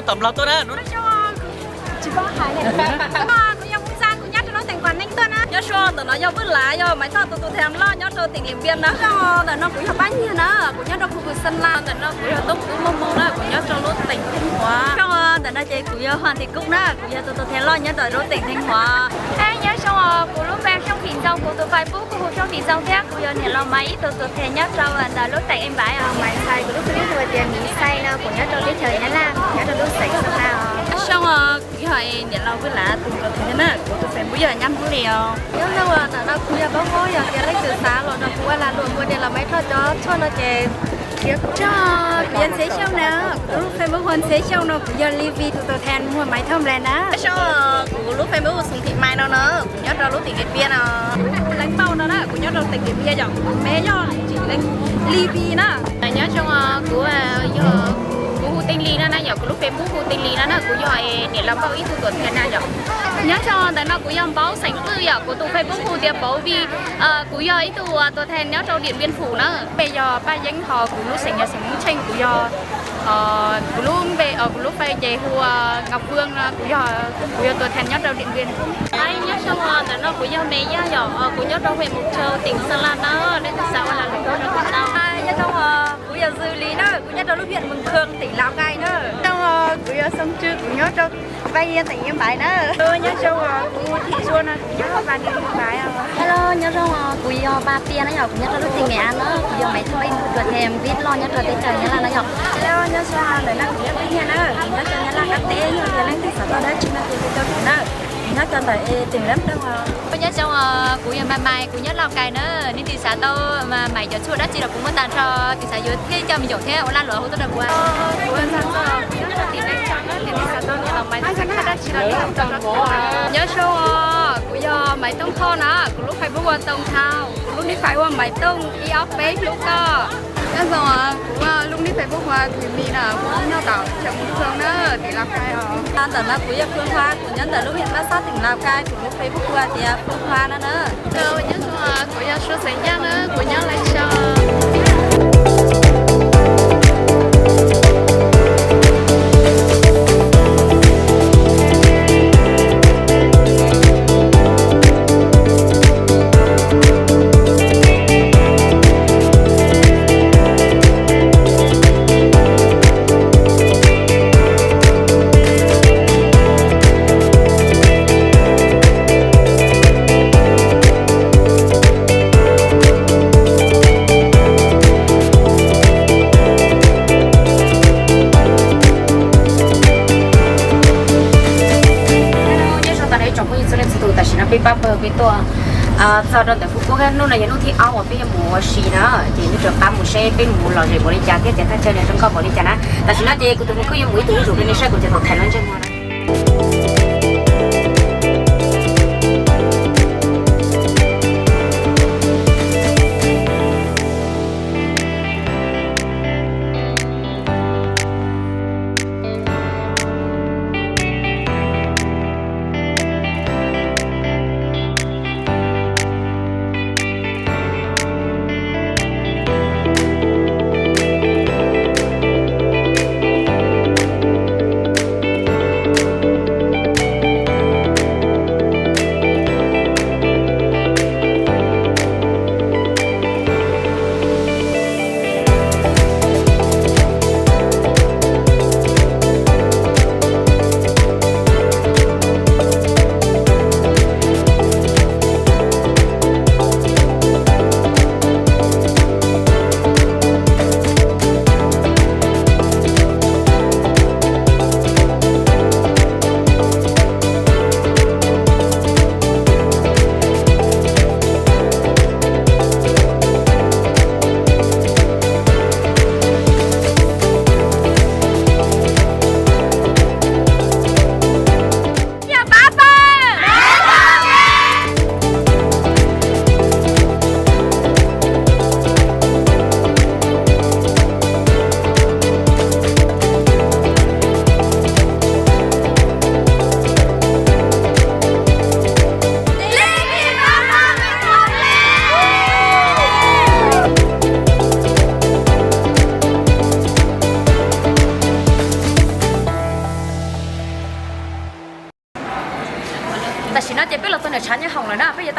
Tom Nplog tuaj na. Kuv yog Hmoob Txaj, kuv nyob rau lub teem Quảng Ninh tuaj na. Nyob zoo, ntawm no yog Vwj Lav, yog Maiv Thoj tus tus thej loj nyob rau teem Điện Biên na. Nyob zoo, ntawm no kuv yog Pab Nyiag na, kuv nyob rau khu vực Sơn La. Ntawm no kuv yog Toob Kub Moo Moo na, kuv nyob rau lub teem Thanh Hóa. Nyob zoo, ntawm no ces kuv yog Huang Thị Cúc na, kuv yog tus tus thej loj nyob rau lub teem Thanh Hóa. Nyob zoo, kuv lub npe Soo Phim Ntxoo, kuv tus Facebook kuj hu Soo Phim Ntxoo thiab, kuv yog niam laus Maiv ib tug tus thej nyob rau ntawm lub teem Yên Bái os. Maiv Xais, kuv lub Facebook hu tias Maiv Xais no, kuv nyob rau teb chaws Nyab Laj, kuv nyob rau lub xeev Sa Hnab os. Nyob zoo, kuv yog niam laus Vwj Lav tus tus thej na, kuv tus Facebook yog Nyab Hmoob Lis os. Nyob zoo, ntawm no kuv yog Pab Huab, yog tias leej twg xav los nrog kuv ua lag luam ua dej los Maiv Thoj cov tshuaj no ces kuv yog Ntxhiab Xyooj na, kuv lub Facebook hu Ntxhiab Xyooj no, kuv yog Livi tus tus thej muag Maiv Thoj Nplaig na. Nyob zoo, kuv lub Facebook Soo Phim Maiv no na, kuv nyob rau lub teem Điện Biên no. Kuv hu Leej Npauj no na, kuv nyob rau teem Điện Biên yom, kuv tus me yog Livi na. Nyob zoo, kuv yog, kuv hu Teej Lis no na yom, kuv lub Facebook hu Teej Lis no na, kuv yog niam laus Npauj ib tug tus thej na yom. Nyob zoo, ntawm no kuv yog Npauv xeem Vwj yom, kuv tus Facebook hu tias Npauv Vij, kuv yog ib tug tus thej nyob rau Điện Biên Phủ na. Npe yog Paj Yeeb, ho kuv lub xeem yog xeem Hmoob Tsheej, kuv yog, kuv lub npe, kuv lub Face ces hu Ngọc Phương, kuv yog, kuv yog tus thej nyob rau Điện Biên. Nyob zoo, ntawm no kuv yog Me Yaj yom, kuv nyob rau huyện Mường Khương, tỉnh Sơn La na, nej twg xav ua lag luam nrog kuv tau. Nyob zoo, kuv yog Dws Lis na, kuv nyob rau lub huyện Mường Khương, tỉnh Lào Cai na. Nyob zoo, kuv yog Xoo Tswb, kuv nyob rau Vaj Viam, tỉnh Yên Bái na. Nyob zoo, kuv Thị Duah no, kuv nyob rau Vaj Viam, tỉnh Yên Bái os. Hello, nyob zoo, kuv yog Vaj Viam na yom, kuv nyob rau lub teem Nghệ An na, kuv yog Maiv Thoj ib tug tus thej vij loj nyob rau teb chaws Nyab Laj na yom. Hello, nyob zoo, ntawm no kuv yog Paj Nyiag na, kuv nyob rau Nyab Laj qab teb, yog tias leej twg xav tau dab tsi no ces hu rau kuv na. Kuv nyob rau ntawm teem Lab Tooj os. Nyob zoo, kuv yog Maiv Maiv, kuv nyob Lào Cai na, nej twg xav tau Maiv cov tshuaj dab tsi los kuv muaj tag nrho, twg xav yuav thiab coj me nyuam thiab ua lag luam hu tuaj rau kuv. Kuv yog Ntxhas Txos, kuv nyob rau teem Lab Tooj na, nej twg xav tau niam laus Maiv txhua yam dab tsi los nej hu tuaj rau kuv. Nyob zoo, kuv yog Maiv Tooj Thoj na, kuv lub Facebook hu Tooj Thoj, kuv lub nick Face hu Maiv Tooj ib ob peb hlub koj. Nyob zoo, kuv lub nick Facebook hu Thùy My na, kuv nyob tom xeev Mường Khương na, tỉnh Lào Cai os. Ntawm no kuv yog Phương Hoa, kuv nyob ntawm lub huyện Bát Sát, tỉnh Lào Cai, kuv lub Facebook hu tias Phương Hoa no na. Nyob zoo, kuv yog Suav xeem Yaj na, kuv nyob Lai Châu. Nyob zoo tag nrho ib tsoom phooj ywg txhua leej txhua tus, tam sim no peb pab pawg peb tuaj txog rau ntawm Phú Quốc, hnub no yog hnub thib ob uas peb yuav mus ua si na, ces nej rov qab mus seb peb mus lom zem npaum li cas thiab tias thaj chaw nws zoo nkauj npaum li cas na. Tam sim no ces kuv tus mus kuj yuav mus ib tug ib zaug rau nej saib kuv cov tus thaiv no ntsej muag na.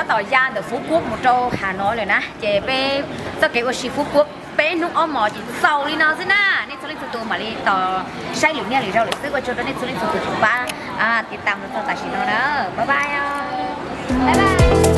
tom ya ntawm Phú Quốc mus rau Hà Nội lawm na, ces peb txoj kev ua si Phú Quốc peb hnub ob hmos ces xaus li no xwb na. Nej txhua leej txhua tus mam li tos saib lwm niaj lwm zaus lawm xwb. Ua tsaug rau nej txhua leej txhua tus tseem pab tiv tam los txog tam sim no na. Bye bye. Bye bye.